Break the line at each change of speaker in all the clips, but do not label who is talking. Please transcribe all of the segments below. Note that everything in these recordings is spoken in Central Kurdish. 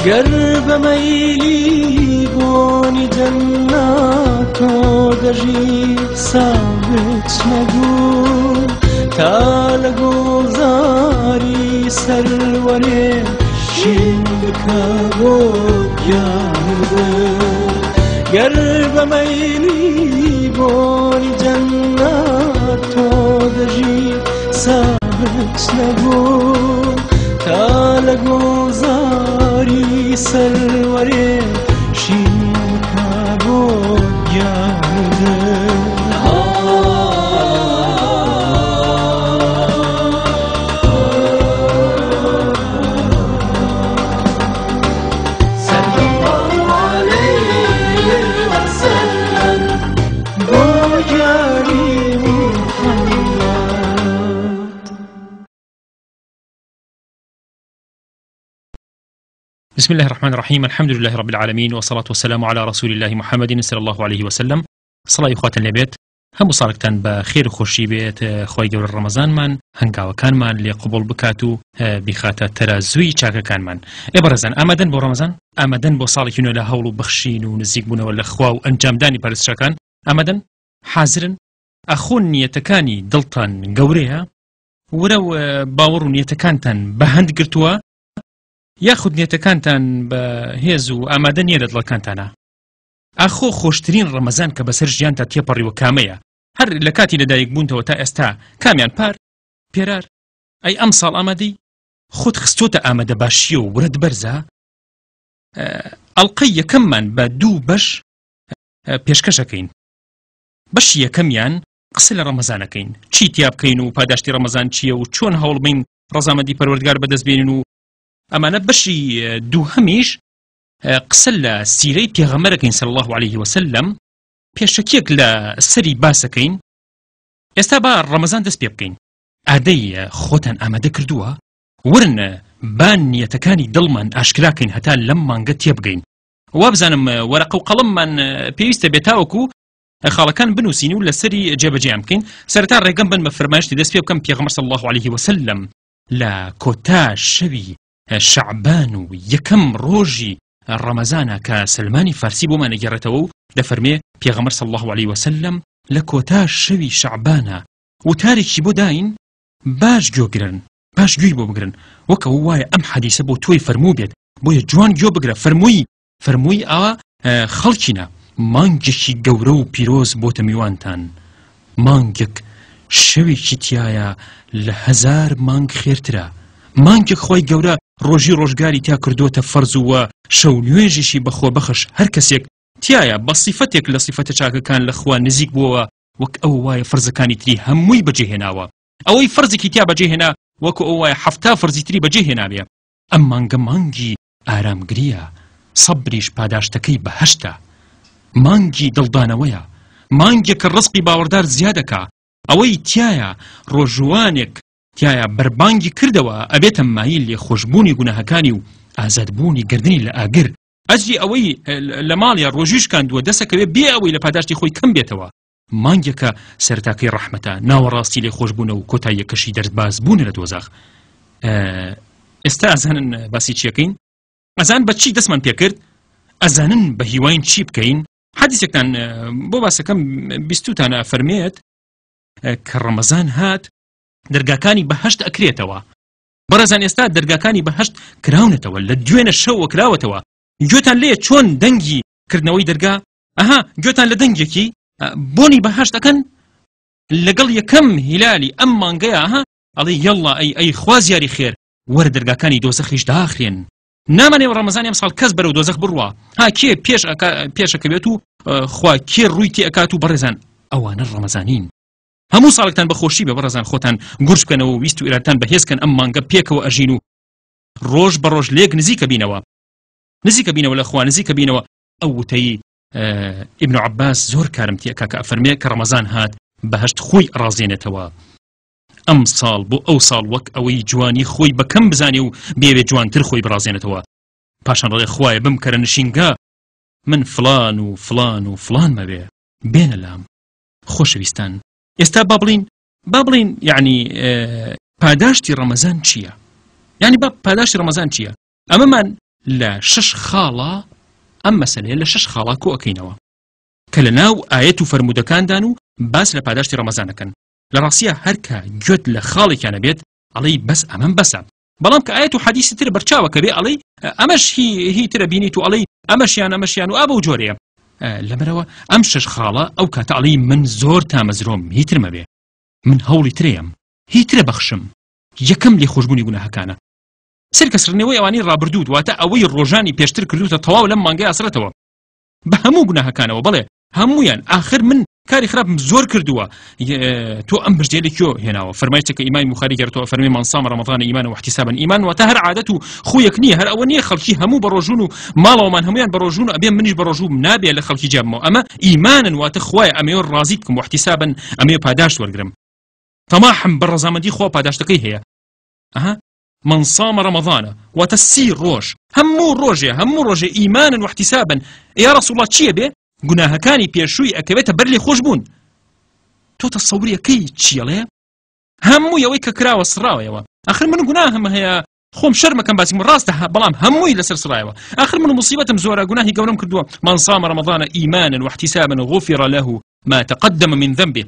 گەر بە مەیلی بۆنی جەننات تۆ دەژی سابت نەبوو تا لە گوڵزاری سەروەرێ شین بکە بۆ گیان و دڵ. گەر بە مەیلی بۆنی جەننات تۆ دەژی سابت نەبوو تا لە گوڵزاری سەروەرێ شین بکە بۆ گیان و دڵ. صلى الله عليه وسلم بۆ گیانی محەممەد.
بسم الله الرحمن الرحیم الحمد لله رب العالمین والصلاة والسلام على رسول الله محمد صلی الله علیه وسلم سڵاوی خواتان لێبێت هەموو ساڵێکتان بە خێر و خۆشی بێت خوای گەورە ڕەمەزانمان هەنگاوەکانمان لێ قبوڵ بکات و بیخاتە تەرازووی چاکەکانمان. ئێ بەڕێزان ئامادەن بۆ ڕەمەزان؟ ئامادەن بۆ ساڵێکی نوێ لە هەوڵ و بەخشین و نزیکبوونەوە لە خوا و ئەنجامدانی پەرستشەکان؟ ئامادەن؟ حازرن؟ ئاخۆ نیەتەکانی دڵتان گەورەیە؟ ورە و باوەڕ و نیەتەکانتان بە هەند گرتووە؟ یاخود نیەتەکانتان بە هێز و ئامادە نییە لە دڵەکانتانا؟ ئاخۆ خۆشترین ڕەمەزان کە بەسەر ژیانتا تێپەڕیوە کامەیە؟ هەر لە کاتی لەدایک بوونتەوە تا ئێستا کامیان پار؟ پێرار؟ ئەی ئەمساڵ ئامادەی؟ خۆت خستۆتە ئامادەباشییەوە ورەت بەرزە؟ ئەڵقەی یەکەممان بە دوو بەش پێشکەش ئەکەین. بەشی یەکەمیان قسە لە ڕەمەزان ئەکەین، چی تیا بکەین و پاداشتی ڕەمەزان چییە و چۆن هەوڵ بەین ڕەزامەندی پەروەردگار بەدەست بێنین و ئەمانە. بەشی دووهەمیش قسە لە سیرەی پێغەمبەرەکەین صلی الله علیه وسلم، پێشەکیەک لە سەری باسەکەین. ئێستا با ڕەمەزان دەست پێ بکەین. ئادەی خۆتان ئامادە کردووە؟ ورن با نیەتەکانی دڵمان ئاشکراکەین هەتا لەم مانگە تێبگەین. وابزانم وەرەقە و قەڵەممان پێویستە بێت تاوەکو خاڵەکان بنووسین و لەسەری جێبەجێیان بکەین. سەرەتا ڕێگەم بن بە فەرمایشتی دەست پێ بکەم. پێغەمبەر صلی الله علیه وسلم لە کۆتا شەوی شەعبان و یەکەم ڕۆژی ڕەمەزانە کە سەلمانی فارسی بۆمان ئەگێڕێتەوە و دەفەرمێ پێغەمبەر صلی الله علیه وسلم لە کۆتا شەوی شەعبانە وتارێکی بۆ داین، باش گوێگرن، باش گوێی بۆ بگرن، وەک ئەوە وایە ئەم حەدیسە بۆ تۆی فەرموو بێت، بۆیە جوان گوێ بگرە. فەرمووی فەرمووی ئا خەڵکینە، مانگێکی گەورە و پیرۆز بۆتە میوانتان، مانگێک شەوێکی تایە لە هەزار مانگ خێرترە، مانگێک خی گەورە ڕۆژی ڕۆژگاری تیا کردوتە فەرز وە شەو نوێژیشی بەخۆ بەخش هەر کەسێک تایە بە سیفەتێک لە سیفەتە چاکەکان لە خوا نزیک بووەوە وەک ئەو وایە فەرزەکانی تری هەمووی بەجێهێناوە، ئەوەی فەرزێکی تیا بەجێهێنا وەکو ئەو وایە 70 فەرزی تری بەجێهێنابێ. ئەم مانگە مانگی ئارامگرییە، سەبریش پاداشتەکەی بەهەشتە. مانگی دڵدانەوەیە، مانگێکە ڕزقی باوەڕدار زیادەکا، ئەوەی تیایە ڕۆژووانێک تیایا بەربانگی کردەوە ئەبێتە مایەی لێخۆشبوونی گوناهەکانی و ئازادبوونی گەردنی لە ئاگر، ئەجری ئەوەی لە ماڵیا ڕۆژووی شکاندووە دەسەکەوێ بێ ئەوەی لە پاداشتی خۆی کەم بێتەوە. مانگێکە سەرەتاکەی ڕەحمەتە، ناوەڕاستی لێخۆشبوونە و کۆتاییەکەشی دەربازبوونە لە دۆزەخ. ئێستا ئەزانن باسی چیەکەین؟ ئەزان بە چی دەستمان پێکرد؟ ئەزانن بە هیواین چی بکەین؟ حەدیسێکتان بۆ باسەکەم بیستوتانە فەرمێت کە ڕەمەزان هات دەرگاکانی بەهەشت ئەکرێتەوە. بەڕێزان ئێستا دەرگاکانی بەهەشت کراونەتەوە، لە دوێنە شەوە کراوەتەوە. گوێتان لێ چۆن دەنگی کردنەوەی دەرگا؟ ئەها گوێتان لە دەنگێکی بۆنی بەهەشت ئەکەن لەگەڵ یەکەم هیلالی ئەم مانگەیە؟ ئەها ئەڵێ یەڵڵا ئەی ئەی خوازیاری خێر وەرە دەرگاکانی دۆزەخیش داخرێن. نامانێ ڕەمەزانی ئەم ساڵ کەس بەرەو دۆزەخ بڕوا، ها کێ پێش پێشەکەوێت و خوا کێ ڕووی تێ ئەکات و بەڕێزان ئەوانە ڕەمەزانین. هەموو ساڵێکتان بەخۆشی بێ بەڕێزان، خۆتان گورج بکەنەوە و ویست و ئیرادتان بەهێز کەن. ئەم مانگە پێکەوە ئەژین و ڕۆژ بە ڕۆژ لێک نزیکە بینەوە، نزیکە بینەوە لە خوا، نزیکە بینەوە. ئەو وتەی ئیبن عباس زۆر کارم تێکا کە ئەفەرمێ کە ڕەمەزان هات بەهەشت خۆی ئەڕازێنێتەوە. ئەم ساڵ بۆ ئەو ساڵ وەک ئەوەی جوانی خۆی بەکەم بزانێ و بێوێ جوانتر خۆی بڕازێنێتەوە. پاشان ڕێ خوایە بمکەرە نشینگە، من فلان و فلان و فلان مەوێ، بێنە لام. خۆشەویستان ئێستا با بڵین با بڵین یعنی پاداشتی ڕەمەزان چییە؟ یعنی با پاداشتی ڕەمەزان چییە؟ ئەمەمان لە شش خاڵە ئەم مەسەلەیە لە شش خاڵا کۆ ئەکەینەوە کە لە ناو ئایەت و فەرموودەکاندان و باس لە پاداشتی ڕەمەزانەکەن. لە ڕاستیە هەر کە گوێت لە خاڵێکیانە بێت ئەڵێی بەس ئەمەم بەسە، بەڵام کە ئایەت و حەدیسی تر بەرچاوە کە بێ ئەڵێی ئەمەش هی هی ترە بینیت و ئەڵێی ئەمەشیان ئەمەشیان و ئا بەو جۆرەیە. لەبەرەوە ئەم شش خاڵە ئەو کاتە ئەڵێی من زۆر تامەزرۆم هی ترمە بێ، من هەوڵی ترەیەم هی ترە بەخشم. یەکەم لێخۆشبوونی گوناهەکانە. سەیر کە سڕینەوەی ئەوانەی ڕابردووت واتە ئەوەی ڕۆژانی پێشتر کردووتە تەواو لەم مانگەی ئەسڕێتەوە بە هەموو گوناهەکانەوە بەڵێ هەمویان ئاخر من کاری خراپم زۆر کردووە تۆ ئەم بژدێ لە کوێ هێناوە فەرمایشتە کە ئیمامی بوخاری گەرتەوە فەرمی من صام رمضان ایمانا واحتسابا ئیمان واتە هەر عادەت و خویەک نییە هەر ئەوە نییە خەڵکی هەموو بەڕۆژون و ماڵەوەمان هەمویان بەڕۆژون و ئەبێ منیش بەڕۆژوو نابێ لە خەڵکی جیابمەوە ئەمە ئیمانن واتە خوایە ئەمەوێ ڕازیت بکەم واحتسابا ئەمەوێ پاداشت وەرگرم تەماحم بە ڕەزامەندی خوا پاداشتەکەی هەیە ئەها من صام رمضان واتە سی ڕۆژ هەموو ڕۆژێ هەموو ڕۆژێ ئیمانن واحتسابا یا رسول الله چییە بێ گوناهەکانی پێشووی ئەکەوێتە بەر لێ خۆش بوون تۆ تەسەوریەکەی چیەڵێ هەمووی ئەوەی کە کراوە سڕاوەیەوە ئەخر من گوناهم هەیە خۆم شەرمەکەم باسیم ڕاستە بەڵام هەمووی لەسەر سڕایەوە ئەخر من مصیبەتم زۆرە گوناهی گەورەم کردووە من صام رمضان ایمانا واحتسابا غفر له ما تقدم من ذنبه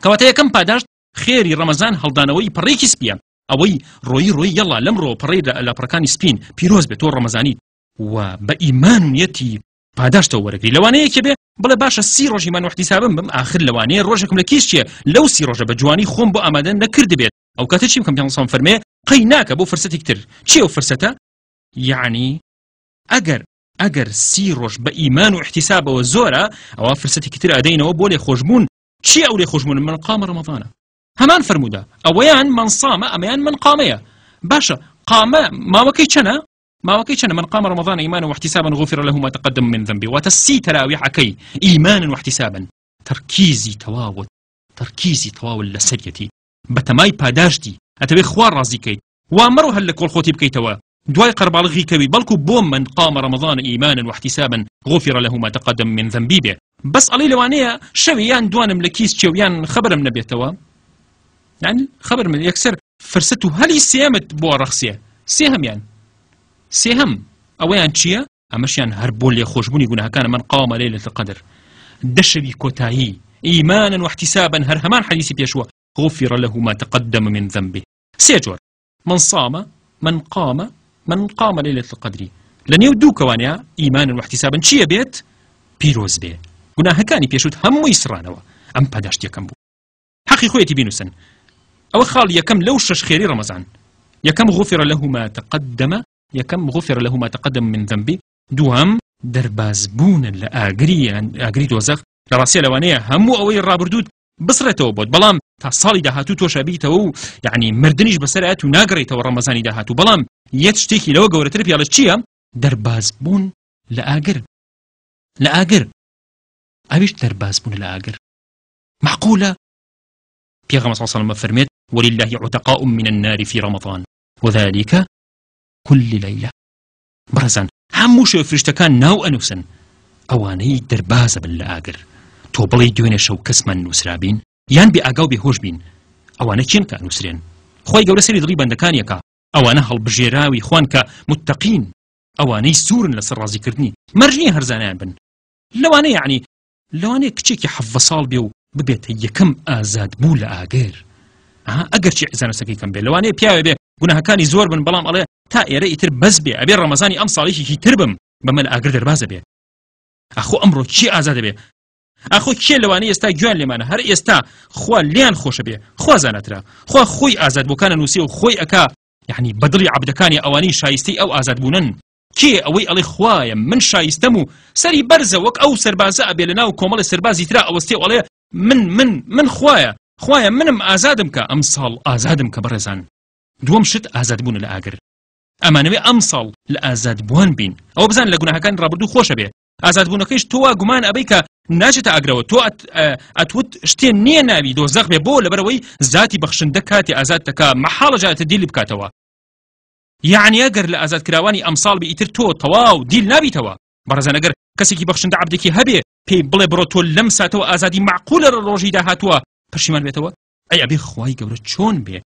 کەواتە یەکەم پاداشت خێری ڕەمەزان هەڵدانەوەی پەڕێکی سپیە ئەوەی ڕۆیی ڕۆی یەڵا لەم ڕۆ پەڕەی لە لاپەڕەکانی سپین پیرۆز بێت تۆ ڕەمەزانیت و بە ئیمان و نیەتی پاداشتەوە وەرەگری لەوانەیە یەکێ بێ بڵێ باشە سی ڕۆژ ئیمان و احتیسابم بم ئاخر لەوانەیە ڕۆژێکم لە کیس چێ لەو سی ڕۆژە بە جوانی خۆم بۆ ئامادە نەکردبێت ئەو کاتە چی بکەم پێغەمبەر صلی فەرمێ قەی ناکە بۆ فرسەتێک تر چی ئەو فرسەتە یعنی ئەگەر ئەگەر سی ڕۆژ بە ئیمان و احتیسابەوە زۆرە ئەوە فرسەتێکی تر ئەدەینەوە بۆ لێخۆشبوون چی ئەو لێخۆشبوون من قامە ڕەمەضانە هەمان فەرموودە ئەوەیان من صامە ئەمەیان من قامەیە باشە قامە ماوەکەی چەنە ماوەکەی چەنە من قام رمضان ایمانا واحتسابا غفر له ما تقدم من ذنبه واتە سی تەراویحەکەی ئیمانا واحتسابا تەرکیزی تەواوت تەرکیزی تەواو لەسەریەتی بەتەمای پاداشتی ئەتەوێ خوا ڕازی کەیت وا مەڕۆ هەر لە کۆڵ خۆتی بکەیتەوە دوای قەرباڵغی کەوی بەڵکو بۆ من قام رمضان ایمانا واحتسابا غفر له ما تقدم من ذنبی بێ بەس ئەڵی لەوانەیە شەوێ یان دوانم لە کیس چێ و یان خەبەرم نەبێتەوە یان خەبەرم یەکسەر فرسەت و هەلی سێمت بۆ ڕەخسێ سێهەمیان سێهەم ئەوەیان چییە ئەمەشیان هەر بۆ لێخۆشبوونی گوناهەکانە من قام ليلة القدر دەشەوی کۆتایی ئیمانا واحتسابا هەر هەمان حەدیسی پێشووە غفر له ما تقدم من ذنبه سێ جۆر من صام من قام من قام ليلة القدر لە نێو دوو کەوانە ئیمانا واحتسابا چییە بێت پیرۆز بێ گوناهەکانی پێشوت هەمووی سڕانەوە ئەم پاداشت یەکەم بوو حەقی خۆیەتی بینوسن ئەوە خاڵ یەکەم لەو شەش خێری ڕەمەزان یەکەم غفر له ما تقدم یەکەم غفر له ما تقدم من ذنبه دووەم دەربازبوونە لە ئاگری ئاگری دۆزەخ لە ڕاستیە لەوانەیە هەموو ئەوەی ڕابردووت بسڕێتەوە بۆت بەڵام تا ساڵی داهاتوو تۆش ئەبیتەوە و یعنی مردنیش بەسەرات و ناگەڕێیتەوە ڕەمەزانی داهاتوو بەڵام یەک شتێکی لەوە گەورەتر پیاڵە چییە دەربازبوون لە ئاگر لە ئاگر ئەویش دەربازبوون لە ئاگر معقولە پێغەمبەر صلی الله علیه و فەرمێت ولله عتقاء من النار في رمضان وذلك كل ليلة بەڕێزان هەموو شەوێ فریشتەکان ناو ئەنووسن ئەوانەی دەربازە بن لە ئاگر تۆ بڵێی دوێنێ شەو کەسمان نووسرابین یان بێ ئاگا و بێهۆش بین ئەوانە کێن کە ئەنووسرێن خی گەورە سەری دڵی بەندەکانیەکە ئەوانە هەڵبژێراوی خوان کە متەقین ئەوانەی سوورن لەسەر ڕازیکردنی مەرج نییە هەرزانیان بن لەوانەیە یعنی لەوانەیە کچێکی حەڤە ساڵ بێ و ببێتە یەکەم ئازاد بوو لە ئاگر ئەگەر چی زانستەکەی کەم بێ لەوانەیە پیاوێ بێ گوناهەکانی زۆر بن بەڵام ئەڵێ تا ئێرە ئیتر بەس بێ ئەبێ ڕەمەزانی ئەم ساڵێکی تر بم بەمە لە ئاگر دەربازە بێ ئەخۆ ئەمڕۆ کی ئازادە بێ ئاخۆ کێ لەوانەیە ئێستا گویان لێمانە هەر ئێستا خوا لێیان خۆشە بێ خوا زاناترە خوا خۆی ئازاد بۆکانە نووسێ و خۆی ئەکا یعنی بەدڵی عەبدەکانی ئەوانەی شایستەی ئەو ئازادبوونن کێ ئەوەی ئەڵێ خوایە من شایستەم و سەری بەرزە وەک ئەو سەربازە ئەبێ لە ناو کۆمەڵی سەربازی ترا ئەوەستێ و ئەڵێ من من من خوایە خوایە منم ئازادم کە ئەمساڵ ئازادم کە بەڕێزان دووەم شت ئازادبوونە لە ئاگر ئەمانەوێ ئەمساڵ لە ئازادبووان بین ئەوە بزان لە گوناهەکانی ڕابردوو خۆشە بێ ئازادبوونەکەیش تۆ وا گومان ئەبەی کە ناچێتە ئاگرەوە تۆ ئەتوت شتێ نییە ناوی دۆزەخ بێ بۆ لەبەرەوەی زاتی بەخشندە کاتی ئازاد دەکا مەحاڵە جارێتە دیلی بکاتەوە یەعنی ئەگەر لە ئازادکراوانی ئەمساڵ بی ئیتر تۆ تەواو دیل نابیتەوە. بەڕێزان ئەگەر کەسێکی بەخشندە عەبدێکی هەبێ پێی بڵێ بڕۆ تۆ لەم ساتەوە ئازادی مەعقولە لە ڕۆژی داهاتووە پەشیمان بێتەوە؟ ئەی ئەبێ خوای گەورە چۆن بێ؟